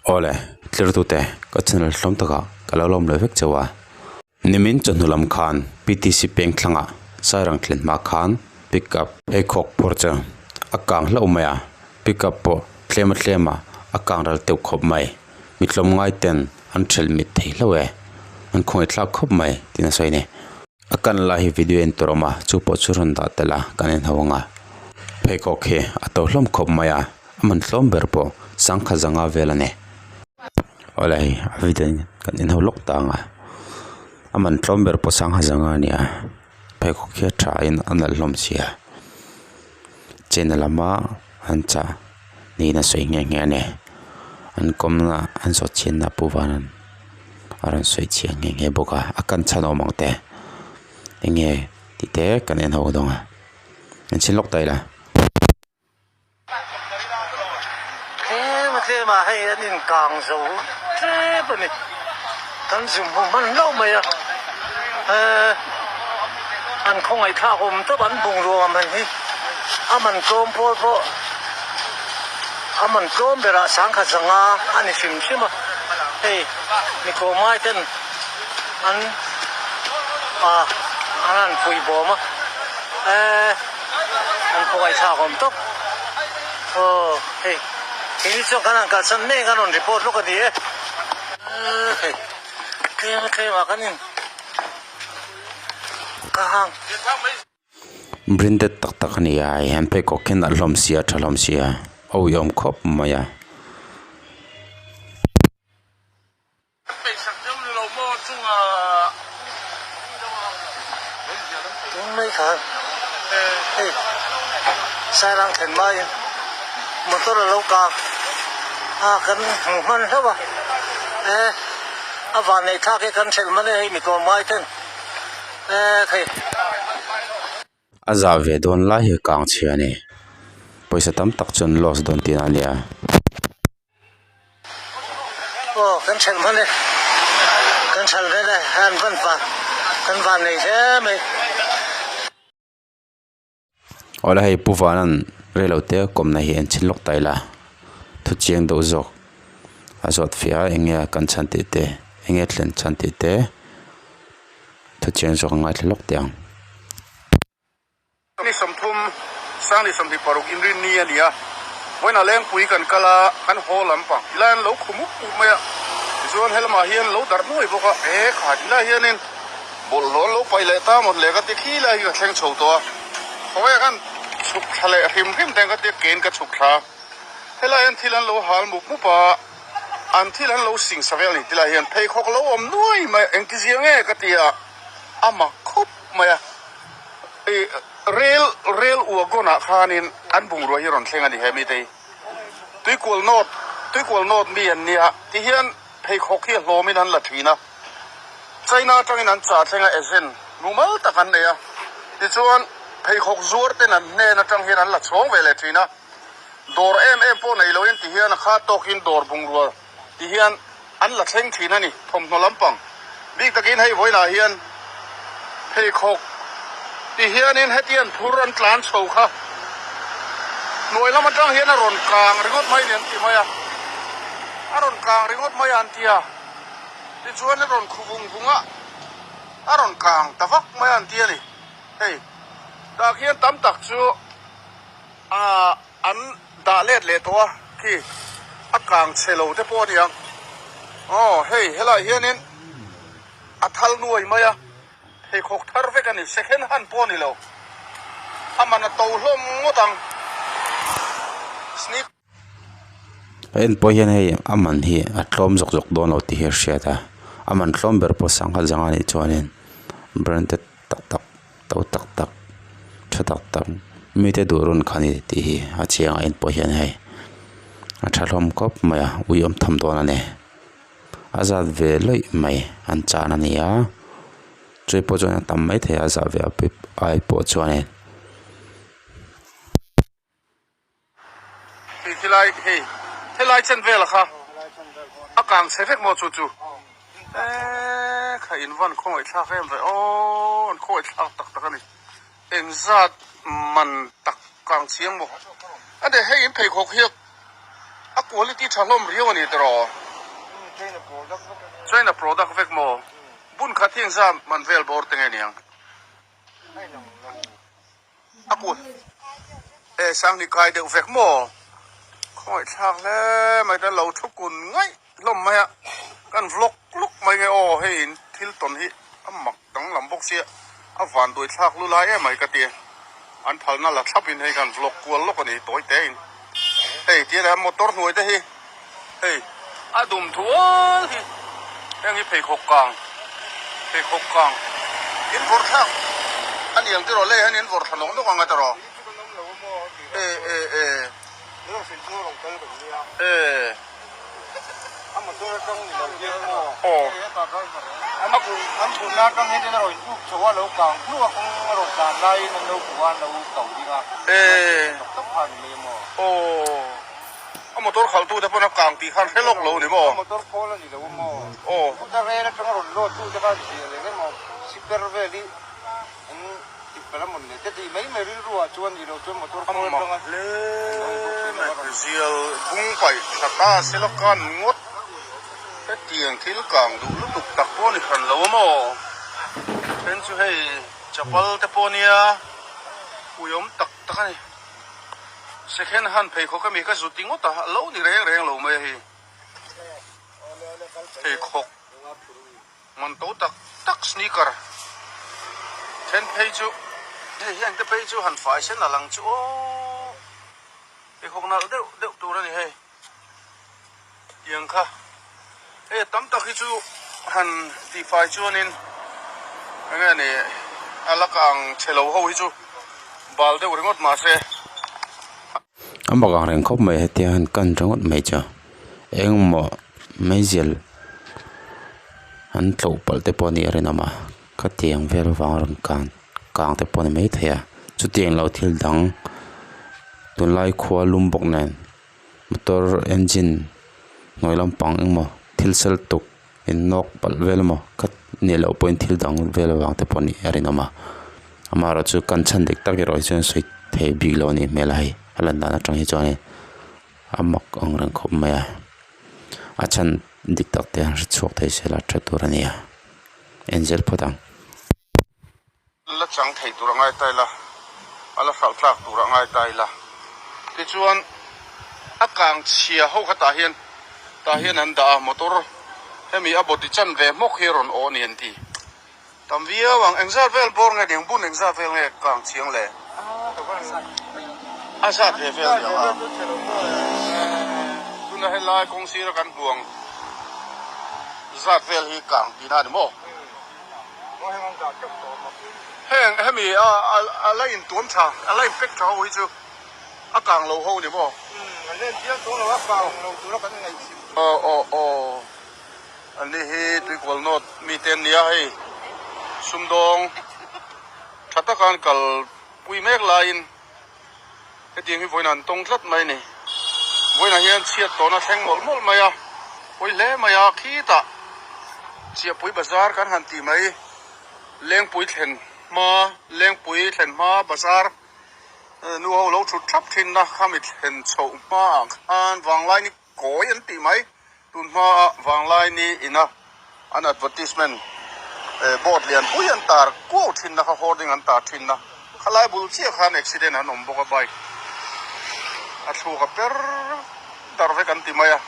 Awle, tlirtute, ka channel hlawm takah ka lo lawm leh vek chauh a. Nimin chawhnu lam khan PTC peng thlangah Sairang thlen hma khan pickup pheikhawk phur chu a kang hlauh mai a, pickup pawh tlem a tlem a a kang ral teuh khawp mai. Mi tlawmngai ten an ṭhelh mit thei hlauh e, an khawngaih thlak khawp mai tiin a sawi a ni. A kan lai hi video en tur a awm a, chu pawh chu rawn dah tel a kan en ho ang a. Pheikhawk hi a to hlawm khawp mai a, a man tlawm ber pawh sangkhat zanga vel a ni. Awle hei a video in kan en ho lawk ta ang a, a man tlawm ber pawh sangkhat zanga a ni a, pheikhawk hi a tha in a nalh hlawm si a, chena lama an chah niin a sawi nghe nghe a ni. An kawmna an zawt chhiatna pu vanan a rawn sawi chhiah nghe nghe bawk a, a kan chhan awm ang te eng nge tih te kan en ho dawn a, en chhin lawk ta ila. Tlem a tlem ah hei an inkang zo tlep a ni, kan zum hmu hman hlauh mai a, eh an khawngaih thlak awm tawp an bungrua man hi a man tlawm pawl pawh a man tlawm berah sangkhat zanga a ni hrim hrim a, hei mi tlawmngai ten an ah an han pui bawm a eh. An khawngaih thlak awm tawp. Aw hei keini chuan kan han kalsan mek a rawn report lawk a ni e. Hei tlem a tlem ah kan in ka hang. Branded tak tak a ni a hei an pheikhawk hi a nalh hlawm sia tha hlawm sia a uiawm khawp mai a. Tun mai khan hei Sairang thlen maiin motor a lo kang a kan hmu hman hlauh a e a van neih thlak hi kan hrelh man e hei mi tlawm ngai ten e hei. A zah ve dawn lai hi kang chhia a ni pawisa tam tak chuan loss dawn tihna a nia. Aw kan ṭhelh hman e, kan ṭhelh vel e, an van va kan van nei hle mai. Awle hei Pu Vanan reilo te kawmna hi en chhin lawk ta ila thu chiang deuh zawk a zawt fiah a eng nge kan chhan tih te eng nge thlen chhan tih te thu chiang zawk a ngaithla lawk teh ang. Ni 30, sang ni 26 inrin ni a ni a, vawiinah Lengpui kan kal a, kan haw lampang tilai an lo khu mup mup mai a, tichuan helamah hian lo darh nuai bawk a, e kha tilai hianin bawlhhlawh an lo paih leh ta mawn le ka ti khi lai hi ka thleng chho tawh a, khawiah khan chhuk thla leh hrim hrim te ka tia kein ka chhuk thla a, helai hian thil an lo hal mup mup a, an thil an lo sing sa vel a ni tilai hian pheikhawk lo awm nuai mai a, engtizia nge ka ti a, a mak khawp mai a. Rail rail wagon ah khanin an bungrua hi rawn thleng a ni he mite hi. Tuikual North Tuikual North mi an nia tihian pheikhawk hi a hlawmin an la thin a. China atangin an chah thleng a agent mumal tak an nei a. Tichuan pheikhawk zuar ten an hnen atang hian an la chhawng ve leh thin a. Dawr em em pawh nei loin tihian a khat tawkin dawr bungrua tihian an la thleng thin a ni thawmhnaw lampang bik takin hei vawiinah hian pheikhawk ti hianin hetiang phur an tlan chho kha hnuai lam atang hian a rawn kang ringawt mai ni an ti mai a a rawn kang ringawt mai a an ti a tichuan a rawn khu vung vung a a rawn kang ta vak mai a an ti a ni hei tah khian tam tak chu ah. An dah let leh tawh a khi a kang chhe lo te pawh a ni ang. Aw hei helaiah hianin a thal nuai mai a, pheikhawk thar vek a ni, second hand pawh a ni lo. A man a to hlawm ngawt ang. Sneak. A en pawh hian hei a man hi a tlawm zawk zawk dawn lo tih hi a hriat a, a man tlawm ber pawh sangha zanga nih chuanin branded tak tak. To tak tak tha tak tak mite duh run kha a ni tih hi a chiang a en pawh hian hei a tha hlawm khawp mai a ui awm tham dawn a ni a zat ve lawih mai an chan a ni a chu pawh chuan a tam maithei a zah ve ai pawh chuanin. Hei tilai hei helai chen vel kha a kang chhe vek maw chu chu eee kha in van khawngaih thlak em ve aww an khawngaih thlak tak tak a ni engzat man tak kang chiang maw a ni hei in pheikhawk hi a. quality tha hlawm riau a ni tiraw? China product vek maw? Bun khat hi engzah man vel bawr te nge niang? A kut e Sangni kai deuh vek maw? Khawngaih thlak hle mai ta lo thu kun ngaih hlawm mai a, kan vlog luk mai nge aw hei in thil tawn hi a mak danglam bawk sia a van duai thlak lu lai em mai ka ti an phalna la thlap in hei kan vlog kual lawk a ni tawi te in hei tia leh motor hnuai te hi hei a dum thual hi heng hi pheikhawk kang pheikhawk kang in vawrh thlak a ni ang tiraw lei hian in vawrh thla nawk nawk ang a tiraw e e e e aw e aw. A motor khalh tu te pawn a kang tih khan hre lawk lo ni maw? Motor khawl a ni lo maw? Aw. Chuta rel atanga rawn load tu te khan zia leh emaw siper vel hi an tih palh a mawn le te tih mai mai rilru ah chuan ni lo chuan motor khawl atanga A mak hle mai zial bung paih tha ta se la kan ngawt hetiang thil kang duh lutuk tak pawh a ni hran lo a maw? Then chu hei chapal te pawh a nia puiawm tak tak a ni. Second hand pheikhawk ami ka zut ringawt a, a lo ni reng reng lo mai a hei. Pheikhawk man to tak tak sneaker then phei chu hei hian te phei chu han fai sen a lang chu aw pheikhawk nalh deuh deuh tur a ni hei tiang kha hei a tam tak hi chu han tihfai chuanin eng nge ni a la kang chhe lo ho hi chu bal deuh ringawt mahse. A mak ang reng khawp mai hetia han kan ringawt mai chu engmaw meizial an tloh palh te pawh a nih a rinawm a khatiang vel avang a rawn kang kang te pawh a ni maithei a chutiang lo thil dang tunlai khua lum bawk nen. Motor engine hnuai lampang emaw thil sel tuk in nawk palh vel emaw khat nih loh pawhin thil dang vel avang te pawh a nih a rinawm a amaherawhchu kan chhan dik tak erawh hi chuan sawi thei bik lo a nih hmel a hei a lan dan atang hi chuanin a mak ang reng khawp mai a a chhan dik tak te an hre chhuak thei se la tha tur a ni a en zel phawt ang. La chang thei tur a ngai ta ila, a la hralh tlak tur a ngai ta ila. Tichuan a kang chhia ho kha tah hian tah hian an dah a, motor hemi a body chan ve hmawk hi a rawn awh a ni an ti. Tam viau ang, engzat vel bawr nge ni ang, bun engzat vel nge kang chiang le? A zat ve vel ni ang a. Tuna helai kawng sira kan hmu ang zat vel hi kang tihna a ni maw? Heng hemi a a la intuam tha a la inpack tha ho hi chu a kang lo ho ni maw? Aw aw aw an ni hi tuikual nawt mite an nia hei sumdawng tha taka an kal pui mek laiin hetiang hi vawiin an tawng tlat mai a ni. Vawiinah hian chhiat tawhna thleng mawlh mawlh mai a, pawi hle mai a, khitah Chiahpui bazar kan han tih mai, Lengpui thlen hma, Lengpui thlen hma bazar nu ho lo thut thlap thinna khami thlen chhoh hmaah khan Vanglaini kawi an tih mai, tun hmaa Vanglaini ina an advertisement board lian pui an tar kuau thinna kha hoarding an tar thinna khalai bul chiah khan accident an awm bawk a bike a thluk a per dar vek an ti mai a.